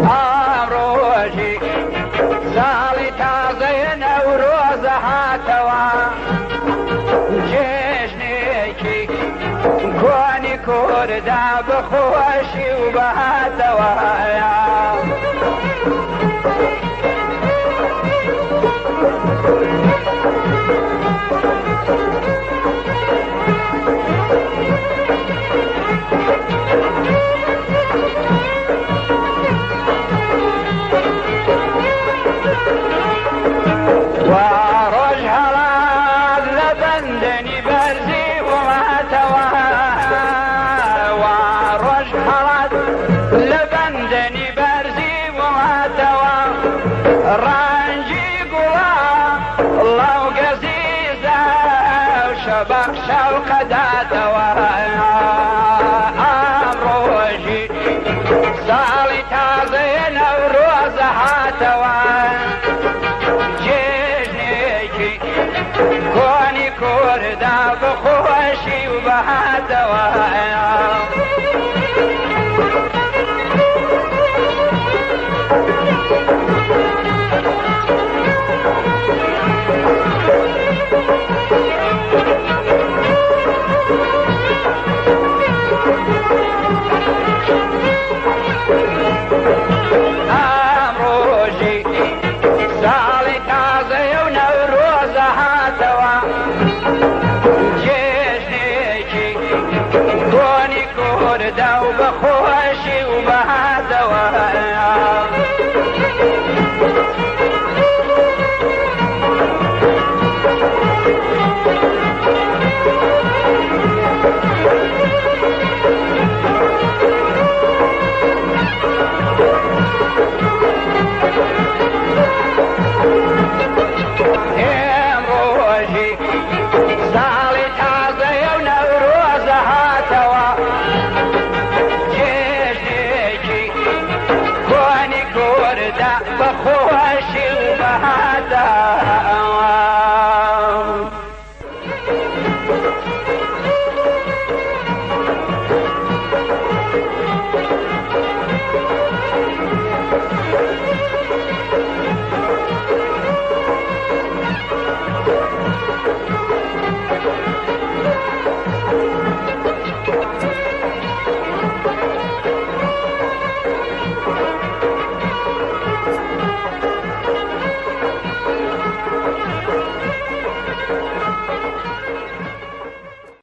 ئامڕۆژی ساڵی تازەیە نەورۆزە هاتەوە جێژنێکی کۆنی کوردا بەخۆشی و بەهاتەوە. ڕۆژهەڵات لە بەندەنی بەرزی وڵاتەوە وا ڕۆژهەڵات لە بەندەنی بەرزی وڵاتەوە ڕەنگی گوڵە ڵاو گەزیزە و شەبەق شەوقەداتەوە ئەم ڕۆژی ساڵی تازەیە نەورۆزە هاتەوە جێژنێکی کۆنی کوردا بەخۆشی و بەهاتەوە. ئەمڕۆژی ساڵی تازەیە و نەورۆزە هاتەوە جێژنێکی کۆنی کوردە و بەخۆشی و بەهاتەوە. ئێمڕۆژی